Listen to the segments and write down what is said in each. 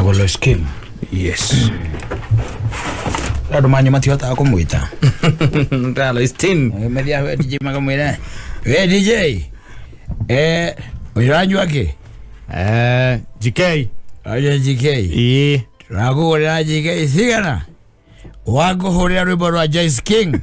Etagwo Lois Kim. Yes. Andũ manyu matihotaga kũmwĩta. Ta Lois Tin. Mathiaga we DJ makamwĩra, we DJ, eh, ũranyua kĩ? GK. Aje GK. Ĩĩ. Tũrakũgũrĩra GK cigana? Wakũhũrĩra rwĩmbo rwa Joyce King.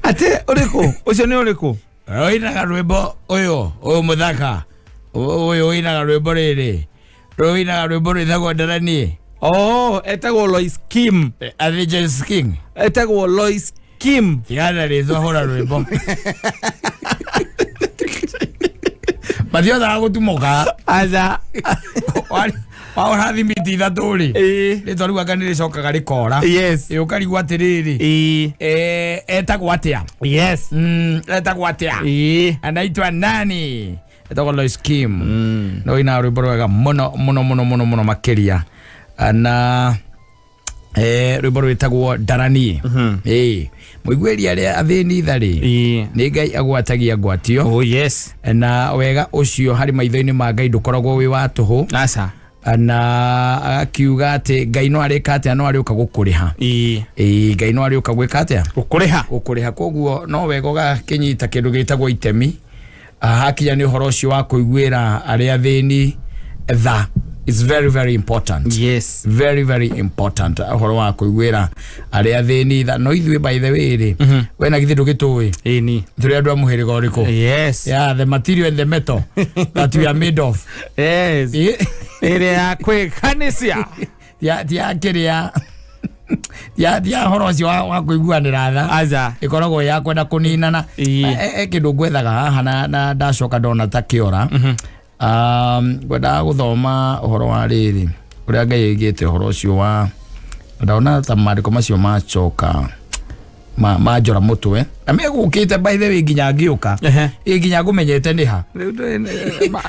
Atĩ ũrĩkũ? Ũcio nĩ ũrĩkũ? Ũinaga rwĩmbo ũyũ, ũyũ mũthaka. Ũyũ ũinaga rwĩmbo rĩrĩ. Rũyũ ũinaga rwĩmbo rwĩtagwo Ndaranie. Oh, etagwo Lois Kim. Atĩ Joyce King. Etagwo Lois Kim. Tigana rĩtwa hũra rwĩmbo. Mathiothaga gũtumũka. Aca. Wahũra thimiti ithatũ rĩ. Ĩĩ. Rĩtwa rĩu anga nĩ rĩcokaga rĩkora. Yes. Ĩ ũkarigwo atĩrĩrĩ. Ĩĩ. Etagwo atĩa? Yes. Etagwo atĩa? Ĩĩ. Anaitwa nani? Etagwo Lois Kim. No ina rwĩmbo rwega mũno mũno mũno mũno mũno makĩria. Na rwĩmbo rwĩtagwo Ndaranie. Ĩĩ. Mũiguĩri arĩa athĩni tha rĩ. Ĩĩ. Nĩ Ngai agwatagia ngwatio. Oh yes. Na wega ũcio harĩ maitho-inĩ ma Ngai ndũkoragwo wĩ wa tũhũ. Aca. Na agakiuga atĩ Ngai no arĩka atĩa no arĩũka gũkũrĩha. Ĩĩ. Ĩĩ, Ngai no arĩũka gwĩka atĩa? Gũkũrĩha. Gũkũrĩha. Koguo no wega ũgakĩnyita kĩndũ gĩtagwo itemi. Hakinya nĩ ũhoro ũcio wa kũiguĩra arĩa athĩni tha. It's very very important. Yes. Very very important ũhoro wa kũiguĩra arĩa athĩni tha. No ithuĩ by the way rĩ, we na githĩ ndũgĩtũĩ? Ĩni. Tũrĩ andũ a mũhĩrĩga ũrĩkũ? Yes. Yeah, the material and the metal that we are made of. Yes. Ĩrĩa ya kwĩkanĩcia. Ti ya kĩrĩa ti ya ũhoro ũcio wa kũiguanĩra tha. Aca. Ĩkoragwo ya kwenda kũninana. Ĩĩ. Kĩndũ ngwethaga haha na ndacoka ndona ta kĩora. Ngwendaga gũthoma ũhoro wa rĩrĩ ũrĩa Ngai aigĩte ũhoro ũcio wa ndona ta maandĩko macio macoka manjora mũtwe na megũkĩte by the way nginya ngĩũka. Ĩ nginya ngũmenyete nĩ ha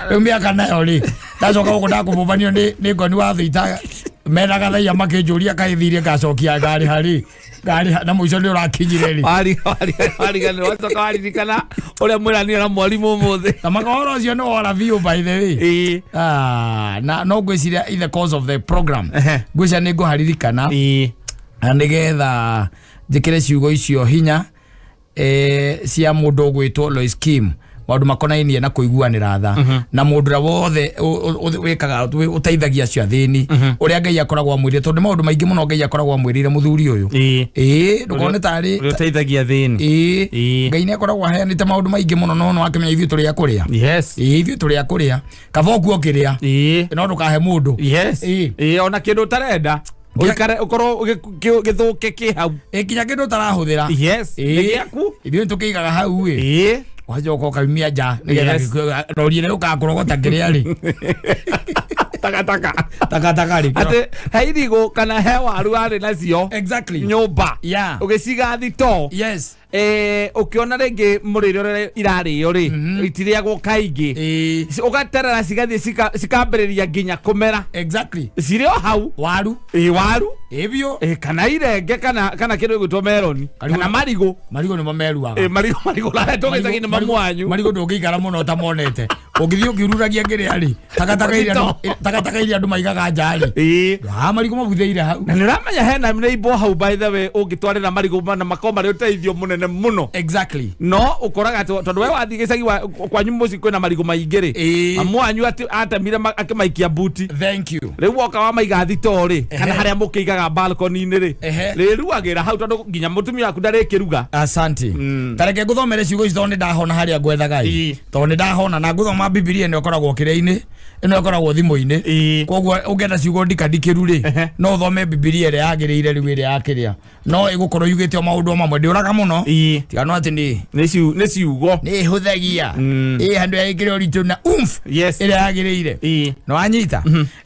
rĩu mĩaka nayo rĩ ndacoka gũkũ ndakũbũbanio nĩ ngoni wa thita mena gathaia makĩnjũria kaĩ thirie ngacokia ngarĩha rĩ ngarĩha na mũico nĩ ũrakinyire rĩ. Wariganĩrwo wacoka waririkana ũrĩa mwĩranire na mwarimũ ũmũthĩ. Na makahoro ũcio nĩ wora biũ by the way. Ĩĩ. Ah, na no ngwĩciria in the course of the program ngwĩciria nĩ ngũharirikana Ĩĩ. na nĩgetha njĩkĩre ciugo icio hinya cia mũndũ ũgwĩtwo Lois Kim maũndũ makonainie na kũiguanĩra tha na mũndũ ũrĩa wothe wĩkaga ũteithagia acio athĩni ũrĩa Ngai akoragwo amwĩrire tondũ nĩ maũndũ maingĩ mũno Ngai akoragwo amwĩrĩire mũthuri ũyũ. Ĩĩ. Ĩĩ ndũkone tarĩ Ũrĩa ũteithagia thĩni. Ĩĩ. Ĩĩ. Ngai nĩ akoragwo aheanĩte maũndũ maingĩ mũno no no akĩmenya ithuĩ tũrĩ a kũrĩa. Yes. Ĩĩ ithuĩ tũrĩ a kũrĩa kaba ũkue ũkĩrĩa Ĩĩ. no ndũkahe mũndũ. Yes. Ĩĩ. Ĩĩ ona kĩndũ ũtarenda ũikare ũkorwo gĩthũke kĩ hau. Ĩ nginya kĩndũ ũtarahũthĩra. Yes. Ĩĩ. Nĩ gĩaku. Ithuĩ tũkĩigaga hau ĩ Ĩĩ. wacoka ũkaumia nja nĩgetha Yes. rori ĩrĩa yũkaga kũrogota kĩrĩa rĩ Takataka. takataka rĩ Atĩ he irigũ kana he waru warĩ nacio Exactly. nyũmba. Yeah. Ũgĩciga thitoo. Yes. Ũkĩona rĩngĩ mũrĩre ũrĩa irarĩo rĩ itirĩagwo kaingĩ. Ĩĩ. Ũgaterera cigathiĩ cikambĩrĩria nginya kũmera. Exactly. Cirĩ o hau. Waru. Ĩĩ waru. Ĩ biũ. Ĩĩ kana irenge kana kĩndũ gĩgwĩtwo meroni Karigũ- kana marigũ. Marigũ nĩmo meruaga. Ĩĩ marigũ marĩa tũgĩcagi nĩ mamu wanyu. Marigũ ndũngĩikara mũno ũtamonete. Ũngĩthiĩ ũkiururagia kĩrĩa rĩ takataka iria andũ maigaga nja rĩ. Ĩĩ. Ah, marigũ mabuthĩire hau. Na nĩ ũramenya hena neighbor hau by the way ũngĩtwarĩra marigũ na makorwo marĩ ũteithio mũnene mũno. Exactly. No ũkoraga atĩ tondũ we wathiĩ gĩcagi kwanyu mũciĩ kwĩna marigũ maingĩ rĩ. Ĩĩ. Mamu wanyu atĩ atemire akĩmaikia buti. Thank you. Rĩu woka wamaiga thitoo rĩ kana harĩa mũkĩigaga balcony-inĩ rĩ Ehe. rĩruagĩra hau tondũ nginya mũtumia waku ndarĩkĩruga. Asante. Tareke ngũthomere ciugo ici tondũ nĩ ndahona harĩa ngwethaga ĩ. Ĩĩ. Tondũ nĩ ndahona na ngũthoma Bibilia ĩno ĩkoragwo kĩrĩa-inĩ ĩno ĩkoragwo thimũ-inĩ. Ĩĩ. Koguo ũngĩenda ciugo ndikandikĩru rĩ no ũthome Bibilia ĩrĩa yagĩrĩire rĩu ĩrĩa ya kĩrĩa no ĩgũkorwo yugĩte o maũndũ o mamwe ndĩũraga mũno. Ĩĩ. Tiga no atĩ nĩ Nĩ ciugo. nĩ ĩhũthagia ĩ handũ ya ĩkĩre ũritũ na umf Yes. ĩrĩa yagĩrĩire. Ĩĩ. No wanyita.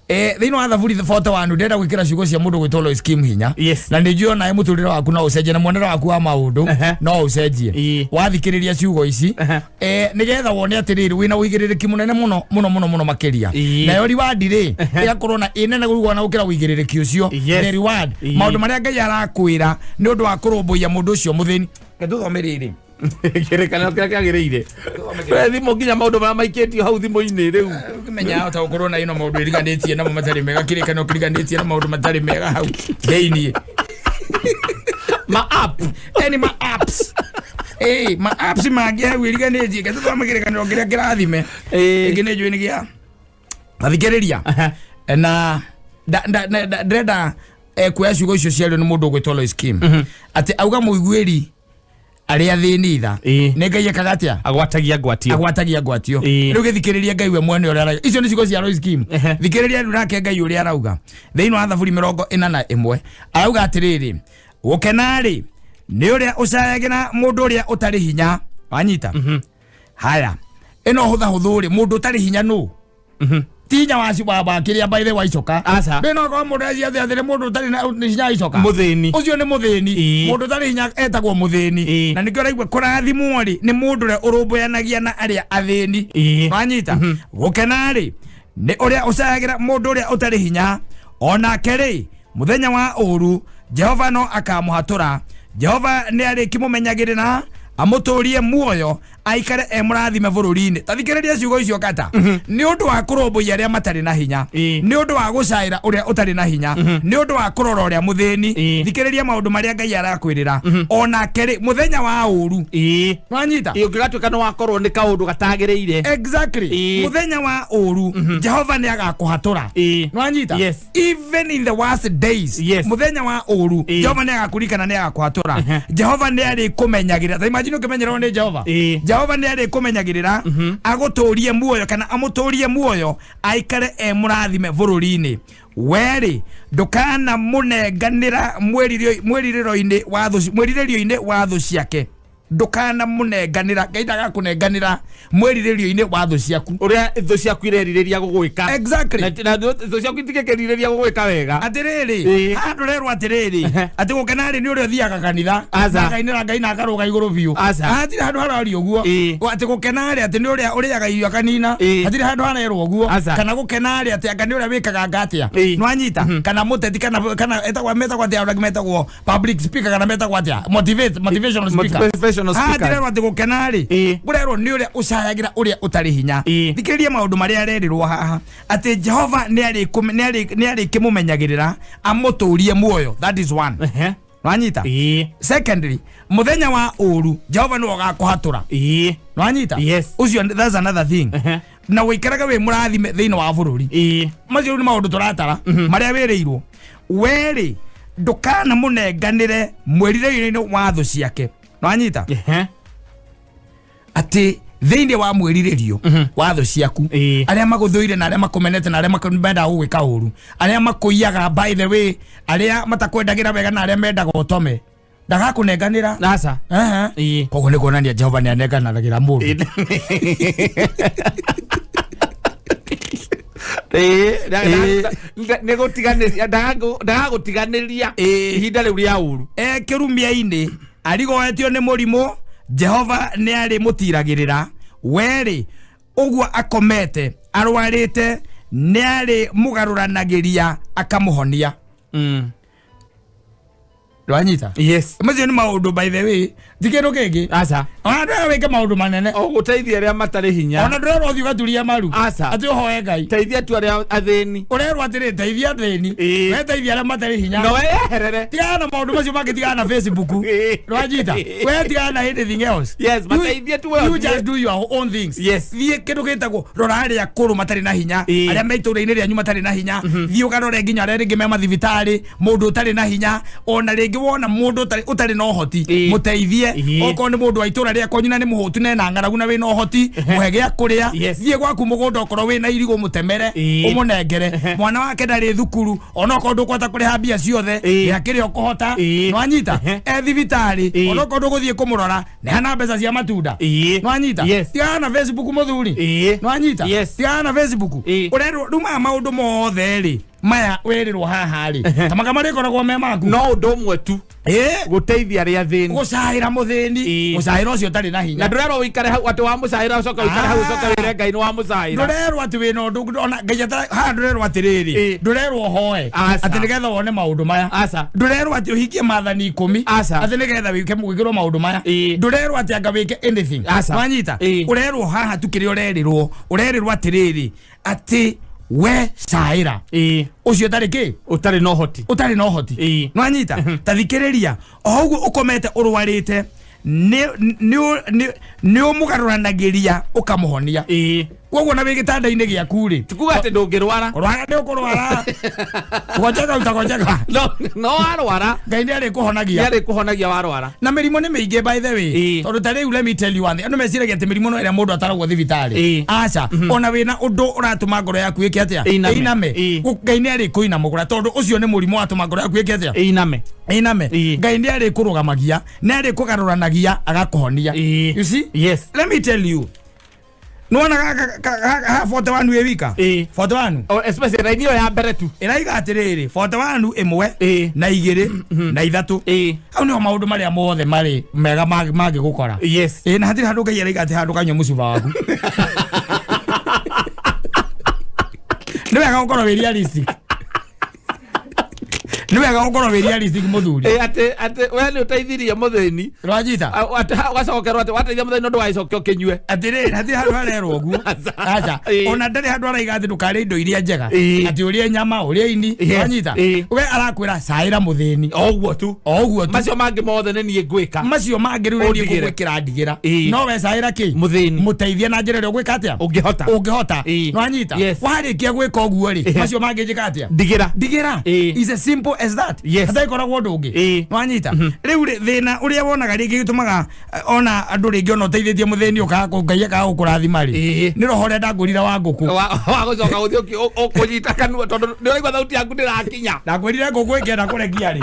Thĩinĩ wa Thaburi 41 ndĩrenda gwĩkĩra ciugo cia mũndũ gwĩtwo Lois Kim hinya. Yes. Na nĩ njũĩ onawe mũtũrĩre waku no ũcenjie na muonere waku wa maũndũ no ũcenjie. Ĩĩ. Wathikĩrĩria ciugo ici nĩgetha wone atĩrĩrĩ wĩna ũigĩrĩrĩki mũnene mũno mũno mũno mũno makĩria. Ĩĩ. Nayo reward rĩ ĩgakorwo na ĩnene gũigua na gũkĩra ũigĩrĩrĩki ũcio. Yes. The reward. Ĩĩ. Maũndũ marĩa Ngai arakwĩra nĩ ũndũ wa kũrũmbũiya mũndũ ũcio mũthĩni. Reke tũthome rĩrĩ. Kĩrĩkanĩro kĩrĩa kĩagĩrĩire. We thimũ nginya maũndũ marĩa maikĩtio hau thimũ-inĩ rĩu. Ũkĩmenya ta gũkorwo na ino maũndũ ĩriganĩtie namo matarĩ mega, kĩrĩkanĩro kĩriganĩtie na maũndũ matarĩ mega hau thĩiniĩ. Ma app. Eni ma apps. Ĩĩ, ma apps mangĩ hau ĩriganĩtie. Ke tũthome kĩrĩkanĩro kĩrĩa kĩrathime. Ĩngĩ nĩ njũĩ nĩ gĩa thikĩrĩria. Na ndĩrenda kuoya ciugo icio ciario nĩ mũndũ ũgwĩtwo Lois Kim, atĩ auga mũiguĩri arĩa athĩni tha nĩ Ngai ekaga atĩa? Agwatagia ngwatio. Agwatagia ngwatio. Rĩu gĩthikĩrĩria Ngai we mwene ũrĩa arauga. Icio nĩ ciugo cia Lois Kim. Thikĩrĩria rĩu nake Ngai ũrĩa arauga thĩinĩ wa Thaburi 41. Arauga atĩrĩrĩ, gũkena-rĩ nĩ ũrĩa ũcayagĩra mũndũ ũrĩa ũtarĩ hinya. Wanyita haya ĩno hũthahũthũ rĩ, mũndũ ũtarĩ hinya nũ? Ti hinya wa wa kĩrĩa by the way wa icoka. Aca. Ndĩ no korwo mũndũ acio atĩ nĩ mũndũ ũtarĩ na nĩ hinya wa icoka. Mũthĩni. Ũcio nĩ mũthĩni. Mũndũ ũtarĩ hinya etagwo mũthĩni. Na nĩkĩo ũraigua kũrathimwo rĩ nĩ mũndũ ũrĩa ũrũmbũyanagia na arĩa athĩni. Wanyita? Gũkena rĩ nĩ ũrĩa ũcayagĩra mũndũ ũrĩa ũtarĩ hinya, onake rĩ mũthenya wa ũru Jehova no akamũhatũra. Jehova nĩ arĩkĩmũmenyagĩrĩra, amũtũrie muoyo, aikare e mũrathime bũrũri-inĩ. Ta thikĩrĩria ciugo icio kata. Nĩ ũndũ wa kũrũmbũiya arĩa matarĩ na hinya, nĩ ũndũ wa gũcaĩra ũrĩa ũtarĩ na hinya, nĩ ũndũ wa kũrora ũrĩa mũthĩni. Thikĩrĩria maũndũ marĩa Ngai arakwĩrĩra. Onake rĩ mũthenya wa ũru. Wanyita? Ũngĩgatuĩka nĩ wakorwo nĩ kaũndũ gatagĩrĩire. Exactly. Mũthenya wa ũru Jehova nĩ agakũhatũra. Nwanyita? Yes. Even in the worst days. Mũthenya wa ũru Jehova nĩ agakũririkana, nĩ agakũhatũra. Jehova nĩ arĩkũmenyagĩrĩra. Ta imagine ũkĩmenyererwo nĩ Jehova. Jehova nĩ arĩkũmenyagĩrĩra, agũtũrie muoyo kana amũtũrie muoyo, aikare e mũrathime bũrũri-inĩ. Werĩ ndũkanamũnenganĩra mwĩrirĩro-inĩ wa thũ, mwĩrirĩrio-inĩ wa thũ ciake. Ndũkanamũnenganĩra. Ngai ndagakũnenganĩra mwĩrirĩrio-inĩ wa thũ ciaku. Ũrĩa thũ ciaku irerirĩria gũgwĩka. Exactly. Na thũ ciaku itingĩkĩrirĩria gũgwĩka wega. Atĩrĩrĩ, haha ndũrerwo atĩrĩrĩ, atĩ gũkena-rĩ nĩ ũrĩa ũthiaga kanitha Aca. na akainĩra Ngai na akarũga igũrũ biũ. Aca. Haha hatirĩ handũ harario ũguo. Atĩ gũkena-rĩ atĩ nĩ ũrĩa ũrĩaga irio akanina. Hatirĩ handũ harerwo ũguo. Aca. Kana gũkena-rĩ atĩ anga nĩ ũrĩa wĩkaga anga atĩa. Nĩwanyita? Kana mũteti kana etagwo metagwo atĩa, arĩa metagwo public speaker kana metagwo atĩa, motivate motivational speaker. Motivational Haha speaker. ndĩrerwo atĩ gũkena rĩ, kũrerwo nĩ ũrĩa ũcayagĩra ũrĩa ũtarĩ hinya. Thikĩrĩria maũndũ marĩa arerirwo haha, atĩ Jehova nĩ arĩkĩmũmenyagĩrĩra, amũtũrie muoyo. That is one. Wanyita? Secondly, mũthenya wa ũru Jehova nĩwe ũgakũhatũra. Nwanyita? Yes. Ũcio, that's another thing. Na ũikarage wĩ mũrathime thĩinĩ wa bũrũri. Macio rĩu nĩ maũndũ tũratara marĩa wĩrĩirwo. Werĩ ndũkanamũnenganĩre mwĩrirĩrio-inĩ wa thũ ciake. Nwanyita? Atĩ thĩinĩ wa mwĩrirĩrio wa thũ ciaku, arĩa magũthũire na arĩa makũmenete na arĩa mendaga gũgwĩka ũru, arĩa makũiyaga, by the way, arĩa matakwendagĩra wega na arĩa mendaga ũtome, ndagakũnenganĩra. Aca. Koguo nĩ kuonania Jehova nĩ anenganagĩra mũndũ. Nĩ gũtiganĩria, ndagagũtiganĩria ihinda rĩu rĩa ũru. E kĩrumia-inĩ arigoetio nĩ mũrimũ, Jehova nĩ arĩmũtiragĩrĩra. Werĩ ũguo akomete arwarĩte, nĩ arĩmũgarũranagĩria akamũhonia. Ndwanyita? Yes. Macio nĩ maũndũ, by the way, ti kĩndũ kĩngĩ. Aca. Ona ndwĩra wĩke maũndũ manene. O gũteithia arĩa matarĩ hinya. Ona ndũrerwo ũthiĩ ũgaturia maru. Aca. Atĩ ũhoe Ngai. Teithia tu arĩa athĩni. Ũrerwo atĩrĩ, teithia athĩni. We teithia arĩa matarĩ hinya. No weherere. Tigana na maũndũ macio mangĩ, tigana na Facebook. Ndwanyita? We tigana na anything else. Yes, mateithie tu we You ũthiĩ. just do your own things. Thiĩ kĩndũ gĩtagwo rora arĩa akũrũ matarĩ na hinya, arĩa me itũũra-inĩ rĩanyu matarĩ na hinya. Thiĩ ũkarore nginya arĩa rĩngĩ me mathibitarĩ, mũndũ ũtarĩ na hinya. Ona rĩngĩ wona mũndũ ũtarĩ na ũhoti, mũteithie. Okorwo nĩ mũndũ wa itũũra rĩa kwanyu na nĩ mũhũtu na ena ng'aragu na wĩna ũhoti, mũhe gĩa kũrĩa. Thiĩ gwaku mũgũnda, okorwo wĩna irigũ mũtemere, ũmũnengere. Mwana wake ndarĩ thukuru, onokorwo ndũkũhota kũrĩha mbia ciothe, rĩha kĩrĩa ũkũhota. Nĩwanyita? E thibitarĩ, onokorwo ndũgũthiĩ kũmũrora, neana mbeca cia matunda. Nĩwanyita? Yes. Tigana na Facebook, mũthuri. Nĩwanyita? Yes. Tigana na Facebook. Ũrerwo rĩu maya maũndũ mothe rĩ, Maya werĩrwo haha rĩ, ta manga marĩkoragwo me maku. No ũndũ ũmwe tu. Gũteithia arĩa athĩni. Gũcaĩra mũthĩni. Gũcaĩra ũcio ũtarĩ na hinya. Na ndũrerwo ũikare hau atĩ wamũcaĩra ũcoke ũikare hau ũcoke wĩre Ngai nĩ wamũcaĩra. Ndũrerwo atĩ wĩna ũndũ ona Ngai haha ndũrerwo atĩrĩrĩ, ndũrerwo ũhoe Aca. atĩ nĩgetha wone maũndũ maya. Aca. Ndũrerwo atĩ ũhingie maathani 10 Aca. atĩ nĩgetha wĩke gwĩkĩrwo maũndũ maya. Ndũrerwo atĩ anga wĩke anything. Aca. Wanyita? Ũrerwo haha tu kĩrĩa ũrerĩrwo, ũrerĩrwo atĩrĩrĩ, atĩ we caĩra ũcio ũtarĩ kĩ, ũtarĩ na ũhoti. Ũtarĩ na ũhoti. Nwanyita? Ta thikĩrĩria, o ũguo ũkomete ũrwarĩte, nĩ ũmũgarũranagĩria ũkamũhonia. Koguo na wĩ gĩtanda-inĩ gĩaku rĩ, Ti kuga atĩ ndũngĩrwara. Kũrwara nĩ ũkũrwara, gonjeka utagonjeka. No warwara, Ngai nĩ arĩkũhonagia. Nĩ arĩkũhonagia warwara. Na mĩrimũ nĩ mĩingĩ, by the way. Tondũ ta rĩu, let me tell you one thing, andũ meciragia atĩ mĩrimũ no ĩrĩa mũndũ ataragwo thibitarĩ. Aca, ona wĩna ũndũ ũratũma ngoro yaku ĩke atĩa? Ĩiname. Ĩiname. Ngai nĩ arĩkũinamũgũra, tondũ ũcio nĩ mũrimũ watũma ngoro yaku ĩke atĩa? Ĩiname. Ĩiname. Ngai nĩ arĩkũrũgamagia, nĩ arĩkũgarũranagia agakũhonia. You see? Yes. Let me tell you, nĩwona ha 41 ĩ wika? 41. Oh, especially raini ĩyo ya mbere tu. Ĩraiga atĩrĩrĩ, 41 ĩmwe na igĩrĩ na ithatũ, hau nĩho maũndũ marĩa mothe marĩ mega mangĩgũkora. Ĩ, na hatirĩ handũ Ngai araiga atĩ handũ kanyua mũcuba waku. Nĩ wega gũkorwo wĩ realistic, nĩ wega gũkorwo wĩ realistic, mũthuri. Atĩ we nĩ ũteithirie mũthĩni. Rwanyita? Ũgacokerwo atĩ wateithia mũthĩni ũndũ wagĩcoke ũkĩnyue. Atĩrĩrĩ, hatirĩ handũ harerwo ũguo. Aca. Aca. Ona ndarĩ handũ araiga atĩ ndũkarĩe indo iria njega, atĩ ũrĩe nyama, ũrĩe ini. Wanyita? We arakwĩra caĩra mũthĩni. O ũguo tu. O ũguo tu. Macio mangĩ mothe nĩ niĩ ngwĩka. Macio mangĩ rĩu nĩ niĩ Ũndigĩre. ngũgwĩkĩra ndigĩra. No we caĩra kĩ? Mũthĩni. Mũteithie na njĩra ĩrĩa ũgwĩka atĩa? Ũngĩhota. Ũngĩhota. Nwanyita? Yes. Warĩkia gwĩka ũguo rĩ, macio mangĩ njĩka atĩa? Ndigĩra. Ndigĩra. Is as simple as that. Hatakoragwo ũndũ ũngĩ. Nwanyita? Rĩu rĩ, thĩna ũrĩa wonaga rĩngĩ gĩtũmaga ona andũ rĩngĩ ona ũteithĩtie mũthĩni ũkaga Ngai akaga gũkũrathima rĩ, nĩ roho ũrĩa ndangũrire wa ngũkũ. Wa gũcoka gũthiĩ ũkũnyita kanua tondũ nĩ ũraigua thauti yaku ndĩrakinya. Ndakwĩrire ngũkũ ĩngĩenda kũrekia rĩ,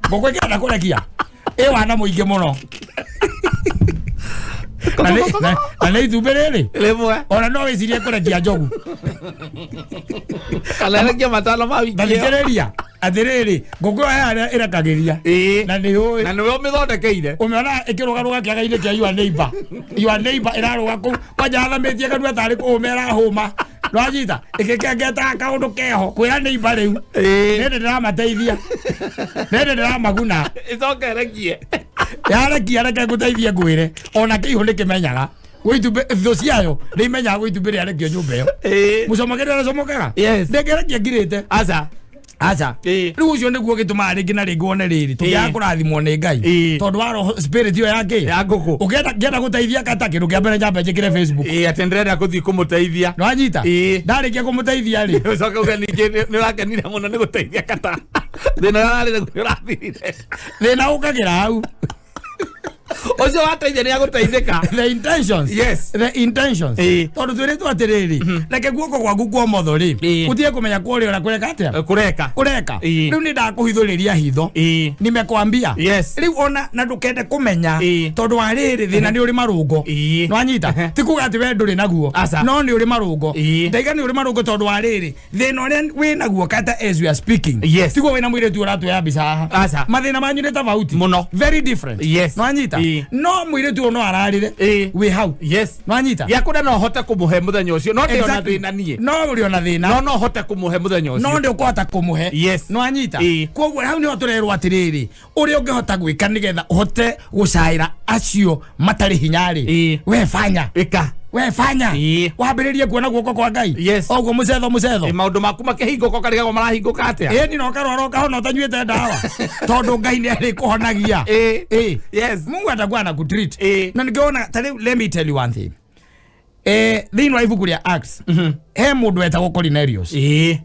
ngũkũ ĩngĩenda kũrekia ĩ wana mũingĩ mũno na nĩ itumbĩ rĩrĩ rĩmwe. Ona no wĩcirie kũrekia njogu. Kana ĩrekie matano ma wiki ĩyo. Tathikĩrĩria atĩrĩrĩ, ngũkũ ĩyo he harĩa ĩrekagĩria na nĩ ũĩ. Na nĩwe ũmĩthondekeire. Ũmĩona ĩkĩrũgarũga kĩaga-inĩ kĩa your neighbor, your neighbor ĩrarũga kũu kwanja athamĩtie kanua tarĩ kũhũma ĩrahũma, nwanyita? Ĩgĩkengetaga kaũndũ keho kwĩra neighbor rĩu, nĩndĩ ndĩramateithia, nĩndĩ ndĩramaguna. Ĩcoke ĩrekie. Yarekia, reke ngũteithie ngwĩre, ona kĩihũ nĩ kĩmenyaga gwĩ itumbĩ, thũ ciayo nĩ imenyaga gwĩ itumbĩ rĩarekio nyũmba ĩyo. Mũcomokere ũrĩa Yes. ndĩngĩrekia ngirĩte. Aca. Aca. Rĩu ũcio nĩguo gĩtũmaga rĩngĩ na rĩngĩ wone rĩrĩ tũngĩaga kũrathimwo nĩ Ngai, tondũ wa roho spirit ĩyo ya kĩ? Ya ngũkũ. Ũngĩenda, ngĩenda gũteithia kata, kĩndũ kĩa mbere nyambe njĩkĩre Facebook. Atĩ ndĩrenda gũthiĩ kũmũteithia. Nĩwanyita? Ndarĩkia kũmũteithia rĩ, ũcoke uge ningĩ nĩ ũrakenire mũno nĩ gũteithia kata, thĩna ũrĩa warĩ naguo nĩ ũrathirire. Thĩna ũkagĩra hau. Ũcio wateithia nĩ agũteithĩka. The intentions. The intentions. Tondũ twĩrĩtwo atĩrĩrĩ, reke guoko gwaku kwa ũmotho rĩ, gũtige kũmenya kwa ũrĩa ũrĩa kũreka atĩa. Kũreka. Kũreka. Rĩu nĩ ndakũhithũrĩria hitho. Nimekwambia. Rĩu ona na ndũkende kũmenya, tondũ wa rĩrĩ, thĩna nĩ ũrĩ marũngo. Nwanyita? Ti kuga atĩ we ndũrĩ naguo. Aca. No nĩ ũrĩ marũngo. Ndaiga nĩ ũrĩ marũngo, tondũ wa rĩrĩ, thĩna ũrĩa wĩ naguo kata as we are speaking, tiguo wĩna mũirĩtu ũratuoya mbica haha. Aca. Mathĩna manyu nĩ tofauti Mũno. very different. Nwanyita? No mũirĩtu ũyũ no ararĩre wĩ hau. Nwanyita? Gĩa kũrĩa no hote kũmũhe mũthenya ũcio, no ndĩ ona thĩna niĩ. No ũrĩ ona thĩna. No hote kũmũhe mũthenya No ũcio. ndĩ ũkũhota kũmũhe. Nwanyita? Koguo hau nĩho tũrerwo atĩrĩrĩ, ũrĩa ũngĩhota gwĩka nĩgetha ũhote gũcaĩra acio matarĩ hinya rĩ, we fanya. Ĩka. We fanya. Wambĩrĩrie kuona guoko kwa Ngai. Oguo mũcetho mũcetho. Maũndũ maku makĩhingũka ũkarigagwo marahingũka atĩa. Ĩni no karwara ũkahona ũtanyuĩte ndawa, tondũ Ngai nĩ arĩkũhonagia. Mungu atakuwa anakutreat. Na nĩkĩona ta rĩu, let me tell you one thing, thĩinĩ wa ibuku rĩa Acts he mũndũ wetagwo Cornelius.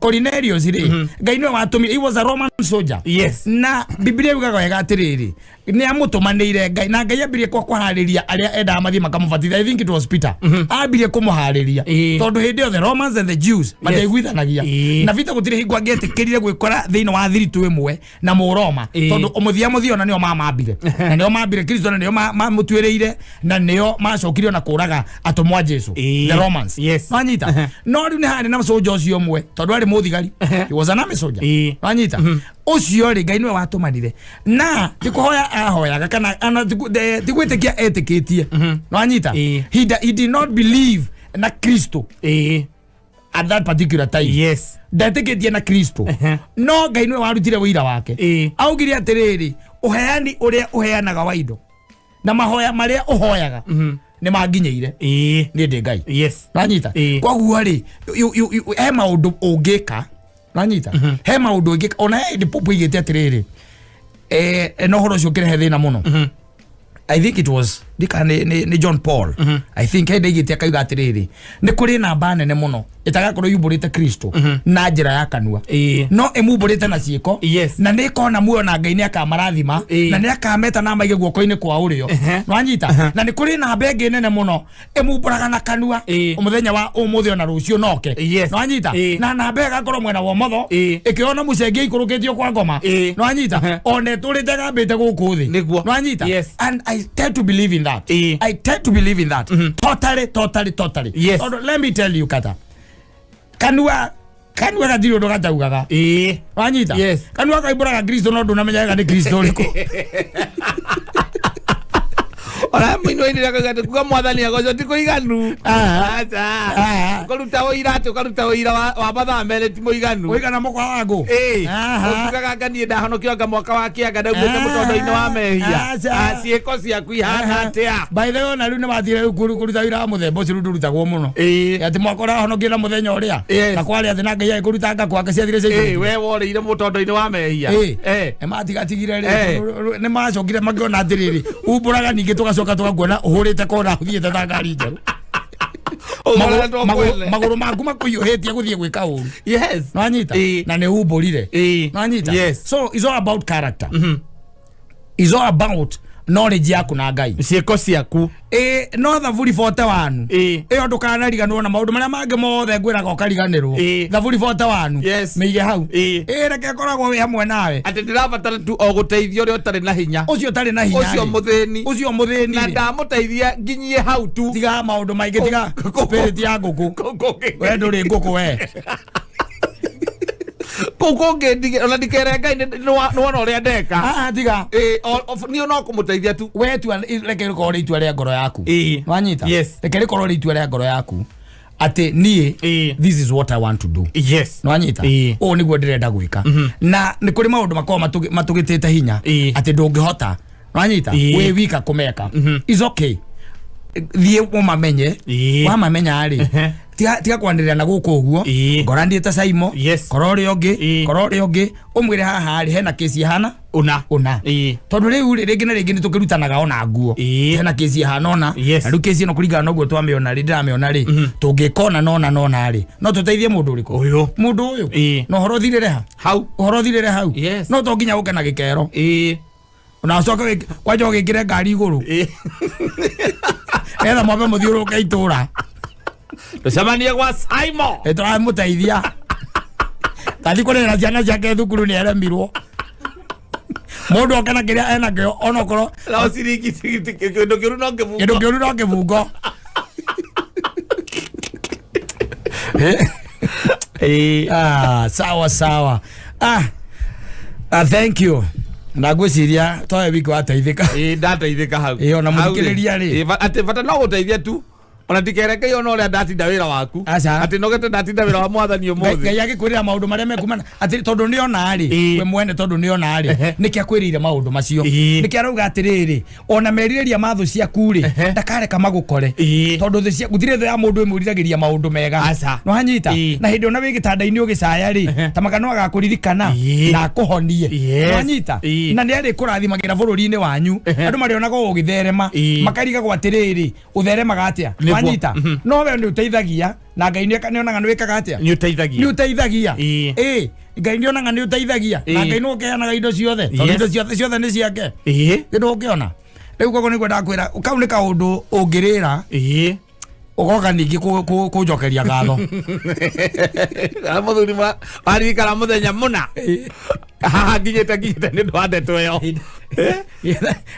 Cornelius rĩ, Ngai nĩwe watũmire, he was a Roman soldier. Na Biblia yugaga wega atĩrĩrĩ, nĩ amũtũmanĩire Ngai, na Ngai ambirie kwa kũharĩria arĩa endaga mathiĩ makamũbatithia. I think it was Peter. Ambirie kũmũharĩria, tondũ hĩndĩ ĩyo the Romans and the Jews matiaiguithanagia, na Peter gũtirĩ hingo angĩetĩkĩrire gwĩkora thĩinĩ wa thiritũ ĩmwe na Mũroma, tondũ mũthia mũthia ona nĩo mamambire, na nĩo mambire Kristo, na nĩo mamũtuĩrĩire, na nĩo macokire ona kũraga atũmwa Jesu, the Romans. Nwanyita? No No rĩu nĩ harĩ na soldier ũcio ũmwe, tondũ arĩ mũthigari, he was an army soldier. Wanyita ũcio rĩ, Ngai nĩwe watũmanire na ti kũhoya ahoyaga kana ana ti gwĩtĩkia etĩkĩtie. Wanyita? He did not believe na Kristo at that particular time. Ndetĩkĩtie na Kristo, no Ngai nĩwe warutire ũira wake. Augire atĩrĩrĩ, ũheani ũrĩa ũheanaga wa indo na mahoya marĩa ũhoyaga nĩ manginyĩire, niĩ ndĩ Ngai. Nanyita? Koguo rĩ, he maũndũ ũngĩka, nanyita, he maũndũ ũngĩka ona he hĩndĩ pope oigĩte atĩrĩrĩ, na ũhoro ũcio ũkĩrehe thĩna mũno. I think it was ndika nĩ John Paul, I think, he ndaigĩte akauga atĩrĩrĩ, nĩ kũrĩ namba nene mũno ĩtagakorwo yumbũrĩte Kristo na njĩra ya kanua, no ĩmumbũrĩte na ciĩko, na nĩ ĩkona muoyo na Ngai nĩ akamarathima, na nĩ akameta na maige guoko-inĩ kwa ũrĩo. Nwanyita? Na nĩ kũrĩ namba ĩngĩ nene mũno ĩmumbũraga na kanua mũthenya wa ũmũthĩ ona rũciũ noke. Nwanyita? Na namba ĩgakorwo mwena wa ũmotho, ĩkĩona mũcengi aikũrũkĩtio kwa ngoma. Nwanyita? Ona ĩtũrĩte gambĩte gũkũ thĩ. Nwanyita? Yes. And I tend to believe in that. I tend to believe in that totally, totally, totally. Tondũ let me tell you, kata kanua gatirĩ ũndũ gataugaga. Wanyita? Yes. Kanua kaimbũraga Kristo, no ndũnamenya wega nĩ Kristo ũrĩkũ. Ona mũini wainire akauga atĩ kuga Mwathani agocwo ti kũiganu. Aca. Ũkaruta ũira atĩ ũkaruta ũira wa mathaa 2 ti mũiganu. Ũigana mũkwa wa ngũ. Ũkiugaga anga niĩ ndahonokio anga mwaka wa kĩanga ndaumĩte mũtondo-inĩ wa mehia. Aca. Ciĩko ciaku ihana atĩa? By the way, ona rĩu nĩ wathire rĩu kũruta wĩra wa mũthemba ũcio, rĩu ndũrutagwo mũno, atĩ mwaka ũrahonokio na mũthenya ũrĩa na kwarĩ atĩ na Ngai agĩkũruta nga kwake ciathire ciaikũrũkire. We worĩire mũtondo-inĩ wa mehia. Nĩ matigatigire rĩ, nĩ macokire makĩona atĩrĩrĩ, umbũraga ningĩ tũgacoka tũgakuona ũhũrĩte kona ũthiĩte ta ngari njerũ. Ũhũrĩtwo kwene. Magũrũ maku makũhiũhĩtie gũthiĩ gwĩka ũru. Nwanyita? Na nĩ umbũrire. Nwanyita? Yes. So it's all about character, it's all about knowledge yaku na Ngai. Ciĩko ciaku. Ĩ, no Thaburi 41 ĩyo ndũkanariganĩrwo na maũndũ marĩa mangĩ mothe ngwĩraga ũkariganĩrwo. Thaburi 41, mĩige hau. Ĩ, reke ĩkoragwo wĩ hamwe nawe. Atĩ ndĩrabatara tu o gũteithia ũrĩa ũtarĩ na hinya. Ũcio ũtarĩ na hinya ũcio rĩ. Mũthĩni. Ũcio mũthĩni na rĩ. Ndamũteithia nginyie hau tu. Tiga maũndũ maingĩ, tiga spirit ya ngũkũ. Kũu We ndũrĩ ngũkũ we. Kũu kũngĩ ona ndikere Ngai nĩ wona ũrĩa ndeka. Ah, tiga. Niĩ no kũmũteithia tu. We tua, reke rĩkorwo rĩ itua rĩa ngoro yaku. Wanyita? Yes. Reke rĩkorwo rĩ itua rĩa ngoro yaku atĩ niĩ, this is what I want to do. Nwanyita? Ũũ nĩguo ndĩrenda gwĩka, na nĩ kũrĩ maũndũ makoragwo matũgĩtĩte hinya atĩ ndũngĩhota, nwanyita, wĩ wika kũmeka. Is okay, thiĩ ũmamenye. Wamamenya rĩ, tiga kwanĩrĩra na gũkũ ũguo. Ngora ta Saimo. Kora ũrĩa ũngĩ. Kora ũrĩa ũngĩ, ũmwĩre haha rĩ hena kĩci hana ũna. Ũna. Tondũ rĩu rĩ, rĩngĩ na rĩngĩ nĩ tũkĩrutanaga ona nguo. Hena kĩci hana ũna. Na rĩu kĩci ĩno, kũringana na ũguo twamĩona rĩ, ndĩramĩona rĩ, tũngĩka ũna na ũna na ũna rĩ, no tũteithie mũndũ ũrĩkũ? Ũyũ. Mũndũ ũyũ. Na ũhoro ũthirĩre ha? Hau. Ũhoro ũthirĩre hau. No to nginya ũke na gĩkero na ũcoke kwanja ũgĩkĩre ngari igũrũ nĩgetha mwambe mũthiũrũrũke itũra. Tũcemanie gwa Simon. Nĩ tũramũteithia tathi kũrĩhĩra ciana ciake thukuru, nĩ aremirwo. Mũndũ oke na kĩrĩa enakĩo onokorwo no ciringi kĩndũ kĩũru no kĩbungo. Kĩndũ kĩũru no kĩbungo. Ah, sawa sawa. Ah, thank you, na ngwĩciria towe wiki wateithĩka. Ĩĩ, ndateithĩka hau. Ĩĩ, ona Hau rĩ. mũthikĩrĩria rĩ. Ĩĩ, atĩ bata no gũteithia tu, ona ndikerekei ona ũrĩa ndatinda wĩra waku. Aca. Atĩ nogete ndatinda wĩra wa Mwathani ũmũthĩ. Ngai agĩkwĩrĩra maũndũ marĩa mekumana atĩ tondũ nĩ ona rĩ, we mwene, tondũ nĩ ona rĩ, nĩkĩ akwĩrĩire maũndũ macio? Nĩkĩ arauga atĩrĩrĩ, ona merirĩria ma thũ ciaku rĩ, ndakareka magũkore, tondũ thũ ciaku, gũtirĩ thũ ya mũndũ ĩmwĩriragĩria maũndũ mega. Aca. No hanyita? Na hĩndĩ ona wĩ gĩtanda-inĩ ũgĩcaya rĩ, ta maka no agakũririkana na akũhonie. No hanyita? Na nĩ arĩkũrathimagĩra bũrũri-inĩ wanyu. Andũ marĩonaga o ũgĩtherema, makarigagwo atĩrĩrĩ, ũtheremaga atĩa? Wanyita? No we nĩ ũteithagia, na Ngai nĩ onaga nĩ wĩkaga atĩa? Nĩ ũteithagia. Nĩ ũteithagia. Ĩĩ, Ngai nĩ onaga nĩ ũteithagia, na Ngai nĩ ũkeanaga indo ciothe, tondũ indo ciothe ciothe nĩ ciake. Kĩndũ ũngĩona rĩu koguo nĩguo ndakwĩra, kau nĩ kaũndũ ũngĩrĩra, ũgoka ningĩ kũnjokeria ngatho. Kana mũthuri waririkana mũthenya mũna haha nginyĩte nĩ ũndũ wa ndeto ĩyo.